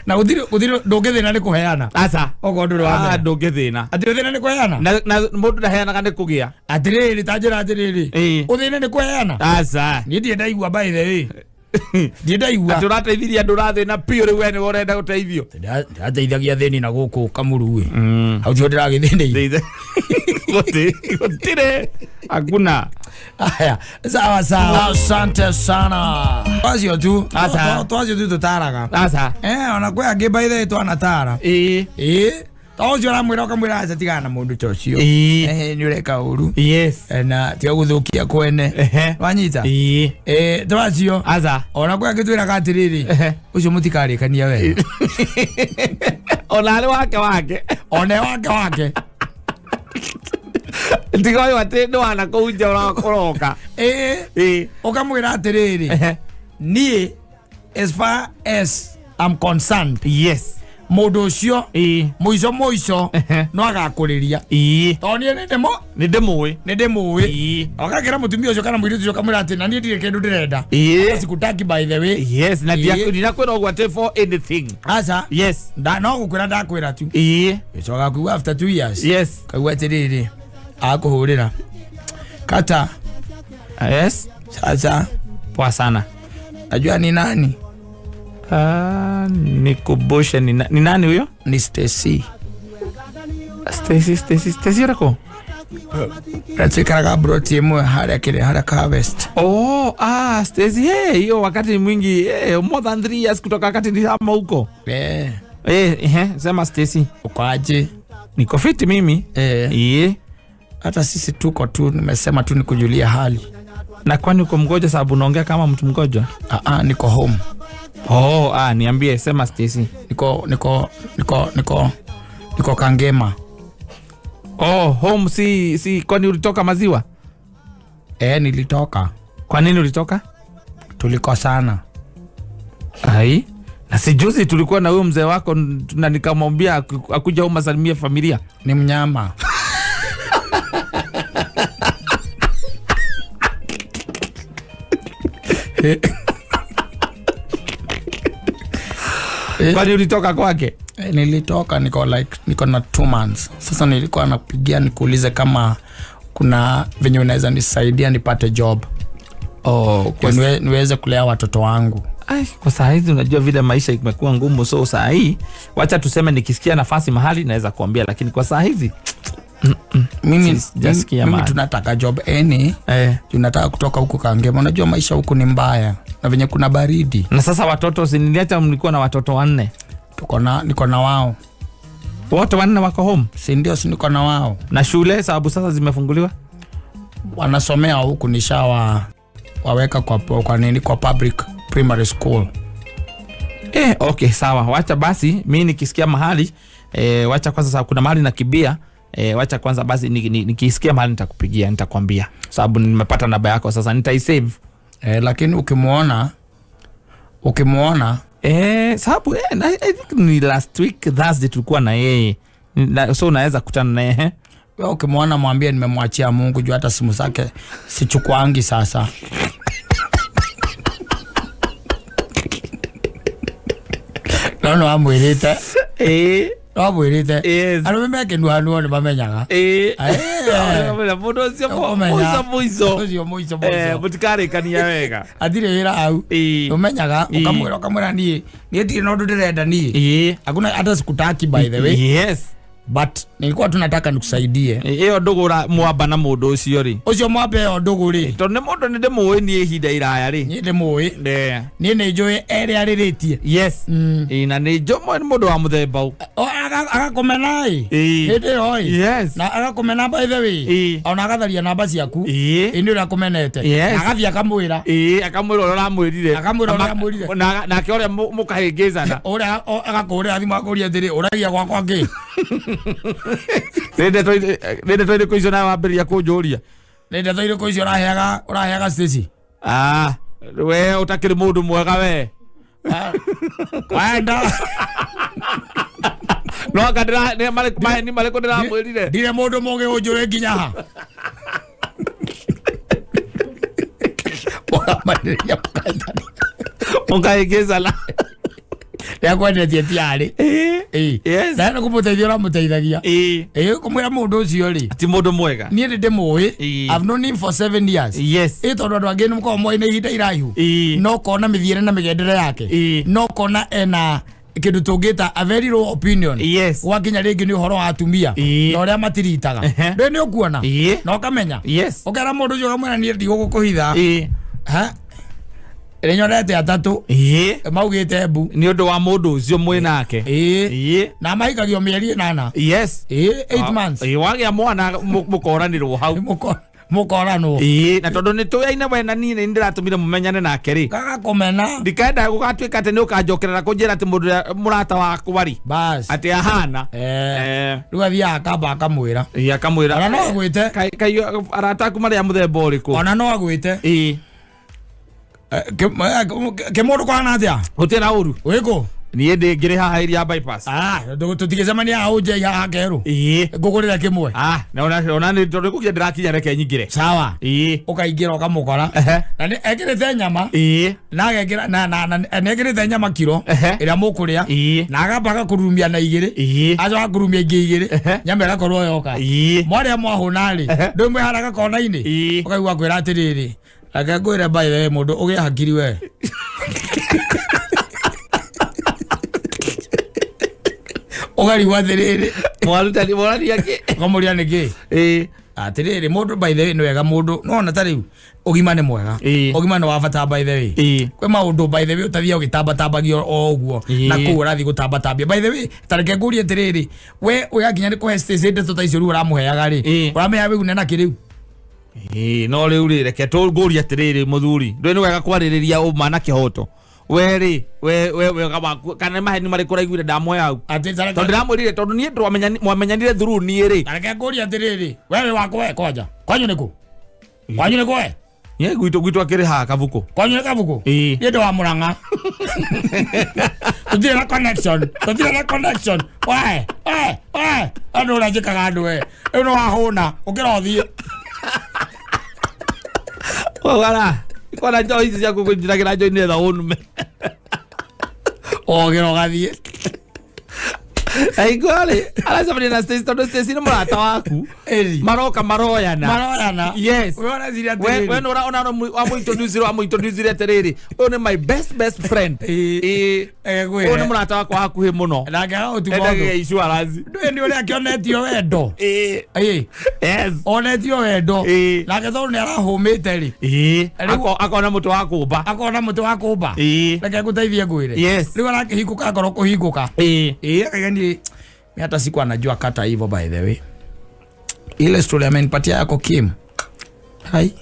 Na gũtirĩ ndũngĩthĩna nĩ kũheana. Aca. Okorwo ndũrĩ wamenya. Ah, ndũngĩthĩna. Atĩ ũthĩna nĩ kũheana. Na mũndũ ndaheanaga nĩ kũgĩa. Atĩrĩrĩ, ta njĩra atĩrĩrĩ, Ĩĩ. ũthĩne nĩ kũheana. Aca. Niĩ ndirĩ ndaigua, by the way, ndirĩ ndaigua. Atĩ ũrateithirie andũ, ũrathĩna biũ, rĩu we nĩwe ũrenda gũteithio. Ndĩrateithagia thĩni na gũkũ Kamuru ĩ, hau tiho ndĩragĩthĩnĩire. Gũtirĩ, hakuna. Aya, sawa sawa, asante sana. Twacio tu. Aca. Twacio tu tũtaraga. Aca. Eh, ona kwĩ angĩ, by the way, twanatara. Ĩĩ. Ĩĩ, ta ũcio ũramwĩra, ũkamwĩra aca, tigana na mũndũ ta ũcio. Ĩĩ. Eh, nĩ ũreka ũru. Yes. Eh, na tiga gũthũkia kwene. Wanyita. Ĩĩ. Eh, twacio. Aca. Ona kwĩ angĩ twĩraga atĩrĩrĩ, ũcio mũtikarĩkania wega. Ona arĩ wake wake. One wake wake. Tiga ũyũ atĩ nĩ wana kũu nja ũroka. Ĩĩ. Ĩĩ. Ũkamwĩra atĩrĩrĩ, niĩ as far as I'm concerned, mũndũ ũcio, mũico mũico, no agakũrĩria, tondũ niĩ nĩ ndĩmũ Nĩ ndĩmũĩ. Nĩ ndĩmũĩ. Ũgakĩra mũtumia ũcio kana mũirĩtu ũcio, ũkamwĩra atĩ na niĩ ndirĩ kĩndũ ndĩrenda. Sikutaki, by the way. Yes, na ndinakwĩra ũguo atĩ for anything. Aca. No gũkwĩra ndakwĩra tu. Gĩcoka kuga after 2 years, kaigua atĩrĩrĩ, akũhũrĩra kata. Sasa. Poa sana. Najua ni nani? Ah, nikumbushe ni nani huyo? Ni Stacy. Stacy, Stacy, Stacy ũrĩkũ? Twikaraga broti ĩmwe harĩa kĩrĩ harĩa ka West. Oh, ah, Stacy, hey, hiyo wakati mwingi, hey, more than 3 years kutoka wakati nilihama huko. Eh. Eh, ehe, sema Stacy. Uko aje? Niko fiti mimi. Eh. Iye. Hata sisi tuko tu, nimesema tu nikujulia hali. Na kwani uko mgonjwa, sababu unaongea kama mtu mgonjwa? Ah, ah, niko home. Oh, ah, niambie, sema Stacy. Niko Kangema. Oh, home si kwani ulitoka maziwa? Eh, nilitoka. Kwa nini ulitoka? Tulikosana. Ai. Na si juzi tulikuwa na huyo mzee wako na nikamwambia akuja home asalimie familia. Ni mnyama. Eh. Kwani ulitoka kwake? Eh, nilitoka, niko like niko na 2 months sasa. Nilikuwa nakupigia nikuulize kama kuna venye unaweza nisaidia nipate job. Oh, Ndio niweze kulea watoto wangu. Ai, kwa saa hizi unajua vile maisha imekuwa ngumu, so saa hii wacha tuseme nikisikia nafasi mahali naweza kuambia, lakini kwa saa hizi Mimi, Sijasikia mimi mahali. tunataka job any. Tunataka kutoka huku Kangema. Unajua maisha huku ni mbaya na venye kuna baridi. Na sasa watoto, si niliacha mlikuwa na watoto wanne? Tuko na, niko na wao. Wote wanne wako home? Si ndio? Si niko na wao. Na shule, sababu sasa zimefunguliwa? Wanasomea huku, nishawa waweka kwa nini, kwa public primary school. Eh, okay, sawa, wacha basi mi nikisikia mahali, wacha kwanza, sababu kuna mahali nakibia, wacha kwanza basi nikisikia mahali nitakupigia, nitakwambia, sababu nimepata namba yako sasa, nitaisave. Eh, lakini ukimwona Eh, sababu I think ni last week Thursday tulikuwa na yeye so unaweza kutana naye, eh? Wewe ukimwona mwambie nimemwachia Mungu, juu hata simu zake sichukuangi sasa. No no amwĩrĩte. No amwĩrĩte. Arũme mekĩnuanuo nĩ mamenyaga. Mũndũ ũcio Ũkũmenya. mũico mũico. Ũcio mũico Eh, mũico. mũtikarĩkania wega. Atirĩ wĩra hau. Ũmenyaga ũkamwĩra niĩ ndirĩ na ũndũ ndĩrenda niĩ. Hakuna, hata sikutaki, by the way. But nilikuwa tunataka nikusaidie. Ĩyo ndũgũra mwamba na mũndũ ũcio rĩ? Ũcio mwambe ĩyo ndũgũ rĩ? Tondũ nĩ mũndũ nĩ ndĩmũĩ niĩ ihinda iraya rĩ. Niĩ ndĩmũĩ. Niĩ nĩ njũĩ erĩ arĩrĩtie. Ĩĩ, na nĩ njũĩ nĩ mũndũ wa mũthemba ũ. Agakũmena ĩ. Hĩndĩ ĩyo ĩ. Na agakũmena, by the way. Ona agatharia namba ciaku. Ĩ, nĩ ũrĩa akũmenete. Na agathiĩ akamwĩra. Ĩĩ, akamwĩra ũrĩa ũramwĩrire. Akamwĩra ũrĩa ũramwĩrire. Nake ũrĩa mũkahĩngĩcana. Ũrĩa agakũhũrĩra thimũ akũria atĩrĩ, ũragia gwakwa kĩ? Nĩ ndeto irĩkũ icio nawe wambĩrĩria kũnjũria? Nĩ ndeto irĩkũ icio ũraheaga Stacy? Ah, we ũtakĩrĩ mũndũ mwega we. Wenda. No anga nĩ maheni marĩkũ ndĩramwĩrire? Ndirĩ mũndũ mũgĩ ũnjũrĩ nginya ha. Mũramanĩrĩria mũkahetania. Mũkahĩngĩcana. Nĩakwendetie tiarĩ. Ĩĩ. Yes. Na nĩ kũmũteithia ũramũteithagia. Ĩĩ. Ĩ, kũmwĩra mũndũ ũcio rĩ, Ti mũndũ mwega. niĩ nĩ ndĩmũĩ. Ĩĩ. I've known him for 7 years. Ĩ, tondũ andũ angĩ nĩ mũkoragwo moĩ ihinda iraihu, no kona mĩthiĩre na mĩgendere yake, no kona ena kĩndũ tũngĩta a very low opinion. Gwakinya rĩngĩ nĩ ũhoro wa atumia na ũrĩa matiritaga. Ndĩ nĩ ũkuona na ũkamenya, ũkera mũndũ ũcio, ũkamwĩra, niĩ ndigũgũkũhitha. Ha, nĩ nyonete atatũ maugĩte mbu Nĩ ũndũ wa mũndũ ũcio mwĩ nake. Ĩĩ. Na mahikagio mĩeri 8. Ĩĩ, 8 months. Ĩĩ, wagĩa mwana mũkoranĩrwo hau. Mũkoranwo. Ĩĩ, na tondũ nĩ tũyaine we na niĩ nĩ ndĩratũmire mũmenyane nake rĩ, gagakũmena. Ndikaenda gũgatuĩka atĩ nĩ ũkanjokerera kũnjĩra atĩ mũndũ ũrĩa mũrata wakwa rĩ, bas atĩ ahana. Rĩu athiaga akamba akamwĩra. Ĩĩ, akamwĩra. Ona no agwĩte. Kai arata aku marĩ a mũthemba ũrĩkũ? Ona no agwĩte. Kĩmũndũ kwana atĩa? Gũtirĩ na ũru. Wĩkũ? Niĩ ndĩ ngĩrĩ haha area bypass. Tũtigĩcemania haha ũnjei haha kerũ. Ngũgũrĩra kĩmwe. Ah, na ona nĩ tondũ gũkinya ndĩrakinya, reke nyingĩre. Sawa. Ũkaingĩra ũkamũkora na nĩ ekĩrĩte nyama na agekĩra na nĩ ekĩrĩte nyama kiro ĩrĩa mũkũrĩa, na akamba agakũrurumia na igĩrĩ, acoka kũrumia ingĩ igĩrĩ, nyama ĩgakorwo yoka. Mwarĩa mwahũna rĩ, ndũĩ mwĩ harĩa gakona-inĩ, ũkaigua kwĩra atĩrĩrĩ, reke ngwĩre, by the way, mũndũ ũgĩe hakiri we. Ũkarigwo atĩrĩrĩ, Mwarutani morania kĩ? Ũkamũria nĩkĩ. Atĩrĩrĩ, mũndũ, by the way, nĩ wega mũndũ nona ta rĩu ũgima nĩ mwega. Ũgima nĩ wa bata, by the way. Kwĩ maũndũ, by the way, ũtathiaga ũgĩtambatambagio o ũguo na kũu ũrathiĩ gũtambatambia. By the way, ta reke ngũrie atĩrĩrĩ, we ũgakinya nĩ kũhe Stacy ndeto ta icio rĩu ũramũheaga rĩ, ũramũheaga wĩgune nakĩ rĩu? Ĩĩ, no rĩu rĩ, reke tũngũrie atĩrĩrĩ, mũthuri, ndũĩ nĩ wega kwarĩrĩria ũma na kĩhoto. We rĩ, we wega waku kana nĩ maheni marĩkũ ũraiguire ndamũhe hau? Atĩ ta Tondũ ndĩramwĩrire, tondũ niĩ mwamenyanire through niĩ rĩ. Ta reke ngũrie atĩrĩrĩ, we wĩ wakũ, we kwanja kwanyu nĩ kũ? Kwanyu nĩ kũ we? Niĩ gwitũ akĩrĩ haha Kabuku. Kwanyu nĩ Kabuku? Ĩĩ. Niĩ ndĩ wa Mũrang'a. Tũtirĩ na connection, tũtirĩ na connection. We we we, andũ ũrĩa njĩkaga andũ, we rĩu nĩ wahũna, ũkĩra ũthiĩ. Wara kwana njohi ici ciaku kũnjiragĩra njohi nĩgetha ũnume. Ogĩra ũgathiĩ. Na hingo rĩ aracemania na Stacy, tondũ Stacy nĩ mũrata waku. Ĩri. Maroka maroyana. Maroyana. Yes. We ũreciria We atĩrĩrĩ, nĩ ona wamũintroducire atĩrĩrĩ, ũyũ nĩ my best best friend. Ĩĩ. Ĩĩ. Ĩĩ, Ũyũ nĩ mũrata wakwa hakuhĩ mũno. Nake agagũtuma Endagia ũndũ. insurance. Ndũĩ nĩ ũrĩa akĩonetio wendo. Ĩĩ. Ĩĩ. Onetio wendo. Nake tondũ nĩ arahũmĩte rĩ, Akona mũtĩ wa kũmba. Akona mũtĩ wa kũmba. Reke ngũteithie ngwĩre. Rĩu arakĩhingũka ngoro kũhingũka. Ĩĩ, akaiga niĩ mi hata siku anajua kata hivyo. By the way, ile story amenipatia yako Kim, hai,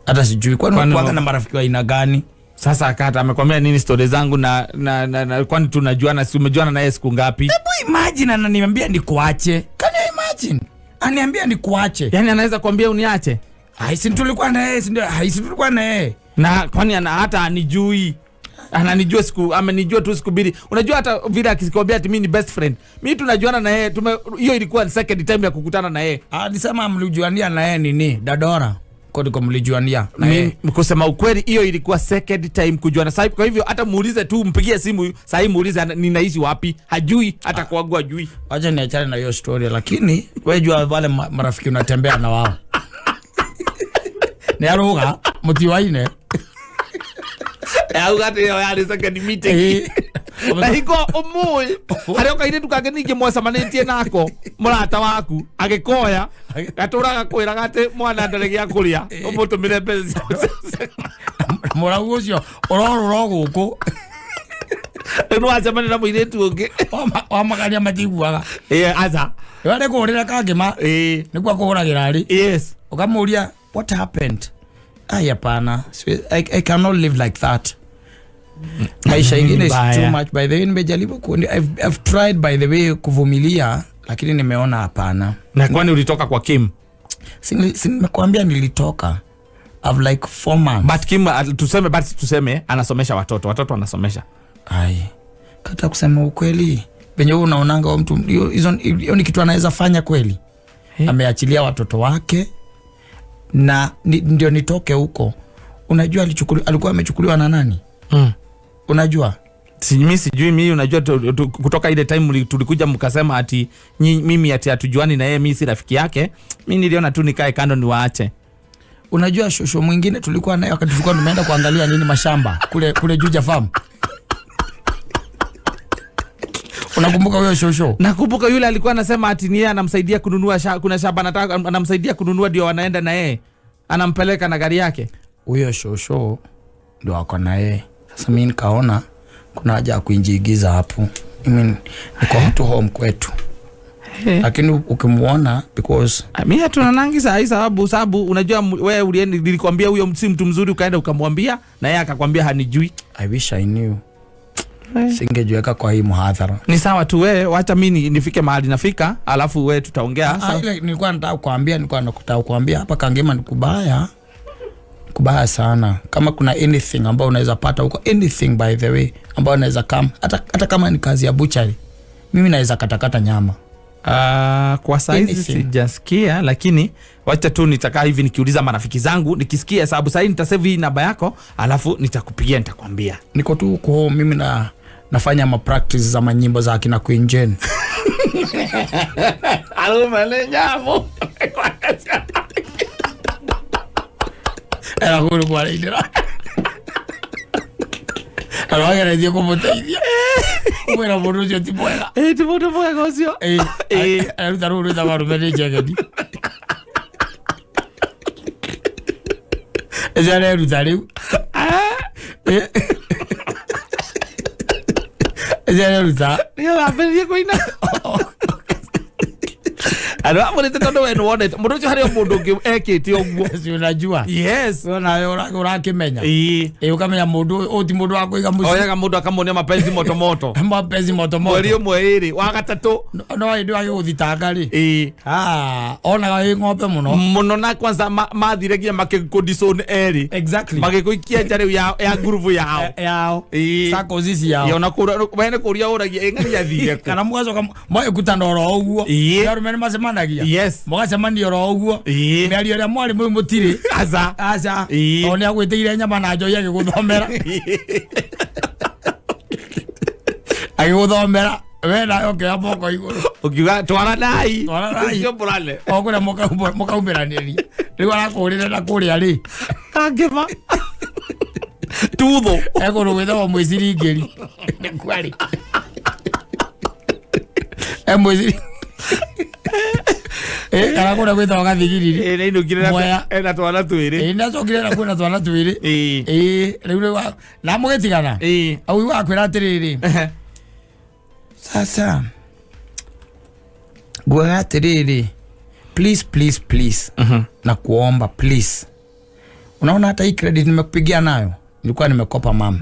hata sijui kwani kuwaga na marafiki wa aina gani. Sasa kata amekwambia nini stori zangu na kwani tunajuana? Si umejuana naye siku ngapi? Hebu imagine, ananiambia nikuache. Can you imagine, aniambia nikuache? Yani anaweza kuambia uniache? Ai, si tulikuwa na yeye, si ndio? Ai, si tulikuwa na yeye? Na kwani ana hata anijui, ananijua siku, amenijua tu siku 2. Unajua hata vile akikwambia ati mimi ni best friend, mimi tunajuana na yeye, hiyo ilikuwa second time ya kukutana na yeye. Alisema mlijuania na yeye nini, Dadora kodiko mlijuania na yeye. Kusema ukweli, hiyo ilikuwa second time kujuana. Sasa kwa hivyo hata muulize tu, mpigie simu sahii, muulize ninaishi wapi, hajui, hata kwangu hajui. Wacha niachane na hiyo story, lakini wewe jua wale marafiki unatembea na wao nĩ aruga mũtiwaine. Auga atĩ ĩyo yarĩ second meeting. Na hingo ũmũĩ harĩa ũkairĩtu kangĩ ningĩ mwacemanĩtie nako, mũrata waku agĩkoya gatũraga kwĩraga atĩ mwana ndarĩ gĩa kũrĩa, ũmũtũmĩre mbeca. Mũrau ũcio ũrorũra o gũkũ. Rĩu nĩwacemania na mũirĩtu ũngĩ. Wamagania matiguaga. Ĩĩ, aca. Rĩu kũhũrĩra kangĩma nĩguo akũhũragĩra rĩ, ũkamũria what happened. Ai, hapana. I cannot live like that. Maisha ingine is Mbaya. too much. By the way, nimejaribu I've tried, by the way, kuvumilia, lakini nimeona hapana. Na kwani ulitoka kwa Kim? Si nimekuambia nilitoka I've like 4 months. But Kim, tuseme, but tuseme anasomesha watoto, watoto anasomesha. Ai, kata kusema ukweli, venye wewe unaonanga huyo mtu, hiyo ni kitu anaweza fanya kweli? Eh. Ameachilia watoto wake na ndio nitoke huko. Unajua alikuwa amechukuliwa na nani? Unajua Mi sijui, mi unajua kutoka ile time tulikuja mkasema ati mimi ati hatujuani na yeye, mi si rafiki yake, mi niliona tu nikae kando niwaache. Unajua shosho mwingine tulikuwa naye wakati tulikuwa tumeenda kuangalia nini mashamba kule kule Juja Farm. Unakumbuka huyo shosho? Nakumbuka yule alikuwa anasema ati ni yeye anamsaidia kununua kuna shamba anataka anamsaidia kununua, ndio wanaenda na yeye, anampeleka na gari yake. Huyo shosho ndio ako na yeye. Sasa mi nikaona kuna haja ya kuinjiigiza hapo. I mean, niko tu home kwetu, lakini ukimuona because Mi hatunanangi saa hii sababu unajua wewe ulienda, nilikwambia huyo si mtu mzuri, ukaenda ukamwambia na yeye akakwambia hanijui. I wish I knew, singejiweka kwa hii muhadhara. Ni sawa tu, wewe wacha mi nifike mahali nafika, alafu wewe tutaongea. Ah, ile nilikuwa nataka kuambia, nilikuwa nataka kuambia hapa Kangema ni kubaya, kubaya sana. Kama kuna anything ambayo unaweza pata huko, anything by the way ambayo unaweza kama hata kama ni kazi ya butchery, mimi naweza katakata nyama. Kwa saizi Anything. sijasikia, lakini wacha tu nitakaa hivi nikiuliza marafiki zangu, nikisikia, sababu sahii nitasave hii namba yako, alafu nitakupigia nitakwambia. Niko tu huko home, mimi na nafanya ma practice za manyimbo za akina Queen Jane. Arũme nyamũ. Era kũrĩ kwarainĩra na wageretie kũmũteithia kumwĩra mũndũ ũcio ti mwega. Ĩ, ti mũndũ mwega ũcio. Aruta rũu rwĩtagwo arũme nĩ njegeni ũcio areruta rĩu, ũcio areruta. Nĩgetha ambĩrĩrie kũina andũ amũrĩte, tondũ we nĩwonete mũndũ ũcio harĩ o mũndũ ũngĩ ekĩte ũguo. Si unajua? Yes. We nawe ũrakĩmenya. Ĩĩ. Ĩ, ũkamenya mũndũ ũyũ ũyũ ti mũndũ wa kũiga mũciĩ. Oyaga mũndũ akamuonia mapenzi moto moto. Mapenzi moto moto. Mweri ũmwe, ĩrĩ, wa gatatũ. No hĩndĩ wagĩgũthitanga rĩ, Ĩĩ. ah, onaga wĩ ng'ombe mũno. Mũno, na kwanza mathire nginya makĩkũdicon erĩ. Magĩkũikia nja rĩu ya ngurubu yao. Yao. Ĩĩ. Circles ciao. Ĩ, ona we nĩ kũria ũragia ĩ ng'ania athire kũ. Kana mũgacoka mwagĩkutana oro ũguo. Ĩĩ. Arũme nĩ macemanagia. Mũgacemania oro ũguo. Mĩario ĩrĩa mwarĩ mũu mũtirĩ. Aca. Aca. Ĩĩ. Tondũ nĩ agwĩtĩire nyama na njohi agĩgũthomera, agĩgũthomera we nawe ũkĩoya moko igũrũ. Ũkiuga twaranai. Twaranai. Ũcio mũrane. O kũrĩa mũkaumĩranĩria rĩu arakũrĩre na kũrĩa rĩ. Kangĩma tutho. Ekũndũ gwĩtagwo mwĩciringĩri nĩkuarĩ e mwĩciri. Eh, kana kũrĩa gwĩtagwo gathigiriri. Nĩinũkire. Mwea. Ena twana twĩrĩ. Ĩ, nĩacokire na kwĩna twana twĩrĩ. Ĩĩ. Ĩ, rĩu na mũgĩtigana. Au wakwĩra atĩrĩrĩ, sasa nguaga atĩrĩrĩ, please, please, please, na kuomba please, unaona hata hii credit nimekupigia nayo nilikuwa nimekopa mama,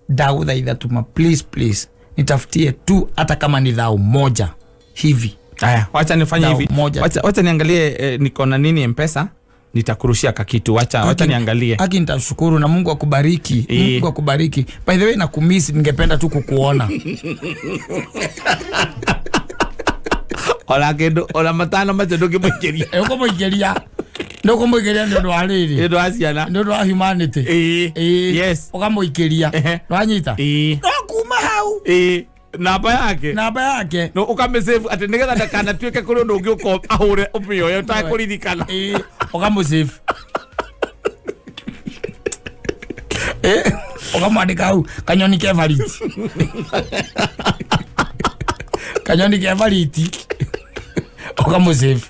ndagũthaitha tuma, please, please, nitafutie tu hata kama ni thao moja hivi. Aya, wacha nifanye Dao hivi. moja. Wacha niangalie, niko na nini Mpesa, nitakurushia kakitu. Wacha niangalie. Aki nitashukuru na Mungu akubariki. Mungu akubariki. By the way, nakumiss, ningependa tu kukuona. Ona kĩndũ ona matano macio ndũngĩmũikĩria. Ũkũmũikĩria, ndũkũmũikĩria nĩ ũndũ wa rĩrĩ. Nĩ ũndũ wa ciana. Nĩ ũndũ wa humanity. Ĩĩ. Ĩĩ. Ũkamũikĩria. Nĩwanyita? Ĩĩ. No kuma hau, Ĩĩ, namba yake. Namba yake. No ũkamĩsave atĩ nĩgetha ndakanatuĩke kũrĩ ũndũ ũngĩ ũko ahũre ũmĩoye ũtakũririkana. Ĩĩ, ũkamũsave. Ĩ, ũkamwandĩka hau kanyoni ke bariti, kanyoni ke bariti, ũkamũsave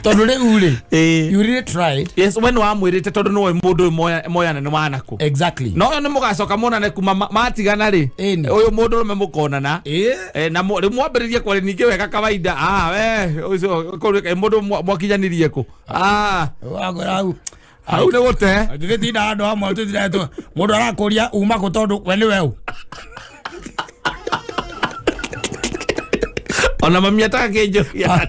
tondũ rĩu rĩ, you really tried. Yes, we nĩ wamwĩrĩte tondũ nĩwe mũndũ ũyũ moyana nĩ wanakũ. No nĩ mũgacoka monane kuma matigana rĩ. Ĩni. Ũyũ mũndũ ũrũme mũkonana. Ĩĩ. Na rĩu mwambĩrĩrie kwaria ningĩ wega kawaida, ah, we ũcio kũu mũndũ mwakinyanirie kũ, ah. Wakwĩra hau. Hau nĩ gũte. Tũgĩtinda handũ hamwe tũthiretwo mũndũ arakũria uma kũ tondũ we nĩ weũ. Ona mami atakĩnjũria.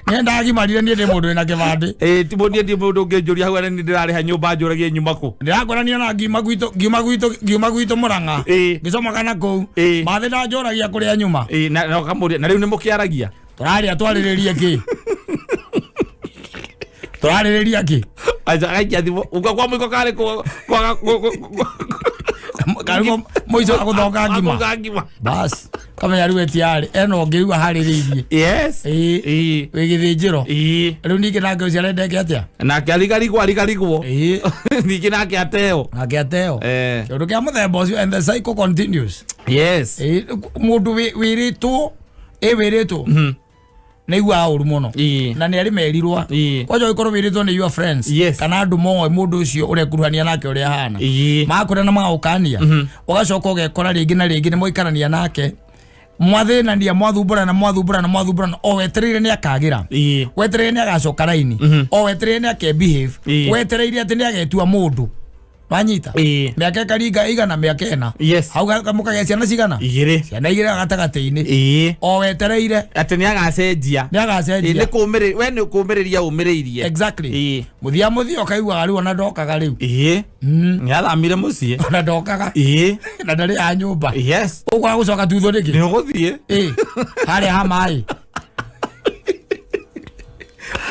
Niĩ ndagimarire, niĩ ndĩ mũndũ wĩna kĩbandĩ. Ĩ, ti mũndũ, ndi mũndũ ũngĩnjũria hau arĩa nĩ ndĩrarĩha nyũmba njũragie nyuma kũ. Ndĩrakorania na ngiuma gwitũ, ngiuma gwitũ, ngiuma gwitũ Mũrang'a. Ngĩcomoka na kũu. Mathĩ ndanjũragia kũrĩa nyuma. Ĩ, na ũkamũria na rĩu nĩ mũkĩaragia. Tũraria twarĩrĩrie kĩ, tũrarĩrĩria kĩ? Aca gaikia thimũ uka kwa mũiko karĩ kwaga. Karĩguo mũico wa gũthoka ngima. Wa ngima. Bas kamenya rĩu etiarĩ ena ũngĩ rĩu aharĩrĩirie. Yes. Ĩĩ. Wĩ gĩthĩnjĩro. Ĩĩ. Rĩu ningĩ nake ũcio arendeke atĩa? Nake arigarigwo arigarigwo. Ĩĩ. Ningĩ nake ateo. Nake ateo. Eh. Kĩũndũ kĩa mũthemba ũcio, and the cycle continues. Yes. Ĩĩ, mũndũ wĩrĩtwo ĩ wĩrĩtwo nĩ aiguaga ũru mũno. Ĩĩ. Na nĩ arĩ merirwa. Ĩĩ. Kwanja ũngĩkorwo wĩrĩtwo nĩ your friends Yes. kana andũ moĩ mũndũ ũcio ũrekuruhania nake ũrĩa ahana, Ĩĩ. makwĩra na magagũkania, ũgacoka ũgekora rĩngĩ na rĩngĩ nĩ mwaikarania nake, mwathĩnania, mwathumbũrana, mwathumbũrana, mwathumbũrana, o wetereire nĩ akagĩra, Ĩĩ. wetereire nĩ agacoka raini, o wetereire nĩ akebehave, wetereire atĩ nĩ agetua mũndũ wanyita. Ĩĩ. Mĩaka ĩkaringa igana, mĩaka 4. Yes. Hau mũkagĩa ciana cigana? 2. Ciana 2 gatagatĩ-inĩ. Ĩĩ. O wetereire Atĩ nĩ agacenjia. nĩ Ĩĩ, nĩ agacenjia. kũmĩrĩ we nĩ kũmĩrĩria ũmĩrĩirie. Exactly. Ĩĩ. Mũthia mũthia ũkaiguaga rĩu ona ndokaga rĩu. Ĩĩ. Nĩ athamire mũciĩ. Ona ndokaga. Ĩĩ. Na ndarĩ a nyũmba. Yes. Ũkwaga gũcoka tutho nĩkĩ? Nĩ ũgũthiĩ. Ĩ, harĩa ha maĩ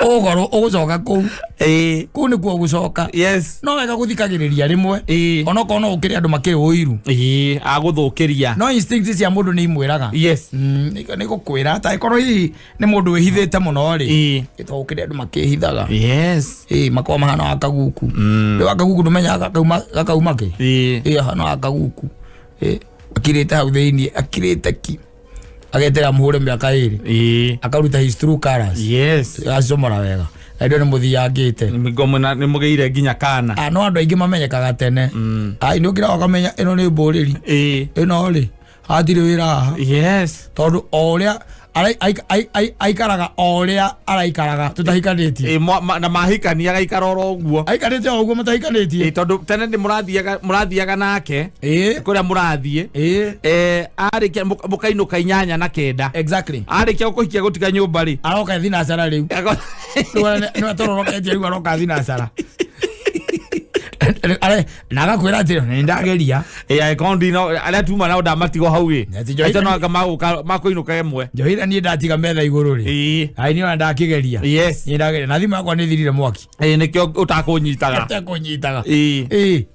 ũgorwo ũgũcoka kũu. Ĩĩ. Kũu nĩkuo ũgũcoka. Yes. No wega gũthikagĩrĩria rĩmwe. Ĩĩ. Onokorwo no ũkĩrĩ andũ makĩrĩ ũiru. Ĩĩ, agũthũkĩria. No instinct cia mũndũ nĩ imwĩraga. Yes. Nĩ gũkwĩra ta ĩkorwo hihi nĩ mũndũ wĩhithĩte mũno rĩ. Ĩĩ. Ĩtondũ gũkĩrĩ andũ makĩhithaga. Yes. Ĩ, makoragwo mahana wa kaguku. Rĩu akaguku ndũmenyaga gakauma kĩ. Ĩĩ. Ĩ, ahana wa kaguku. Ĩ, akirĩte hau thĩiniĩ, akirĩte ki, agetera mũhũre mĩaka 2. Ĩĩ. Akaruta his true colors. Yes. Agacomora wega na ndio nĩ mũthiangĩte. Nĩ mũgĩire nginya kana. Ah, no andũ aingĩ mamenyekaga tene. Ai, nĩ ũkĩra ũkamenya ĩno nĩ mbũrĩri. Ĩĩ. Ĩno rĩ, hatirĩ wĩra haha. Yes. Tondũ o ũrĩa aikaraga, o ũrĩa araikaraga tũtahikanĩtie. Ĩĩ, na mahikania agaikara oro ũguo. Aikarĩte o ũguo matahikanĩtie. Ĩĩ, tondũ tene nĩ mũrathiaga nake Ĩĩ. kũrĩa mũrathiĩ. Ĩĩ. Eh, arĩkia mũkainũka 8 na 9. Exactly. Arĩkia gũkũhikia gũtiga nyũmba rĩ. Aroka thinacara rĩu. Nĩwe tũroroketie rĩu, aroka thinacara na agakwĩra atĩ nĩ ndageria. Ĩĩ, angĩkorwo ndino arĩa tuma nao ndamatigwo hau ĩ. Ati njohi. Acio no anga magũka makũinũka ĩmwe. Njohira niĩ ndatiga metha igũrũ rĩ. Ĩĩ. Ai, niĩ ona ndakĩgeria. Yes. Niĩ ndageria na thimũ yakwa nĩ thirire mwaki. Ĩĩ, nĩkĩo ũtakũnyitaga. Atekũnyitaga. Ĩĩ. Ĩĩ.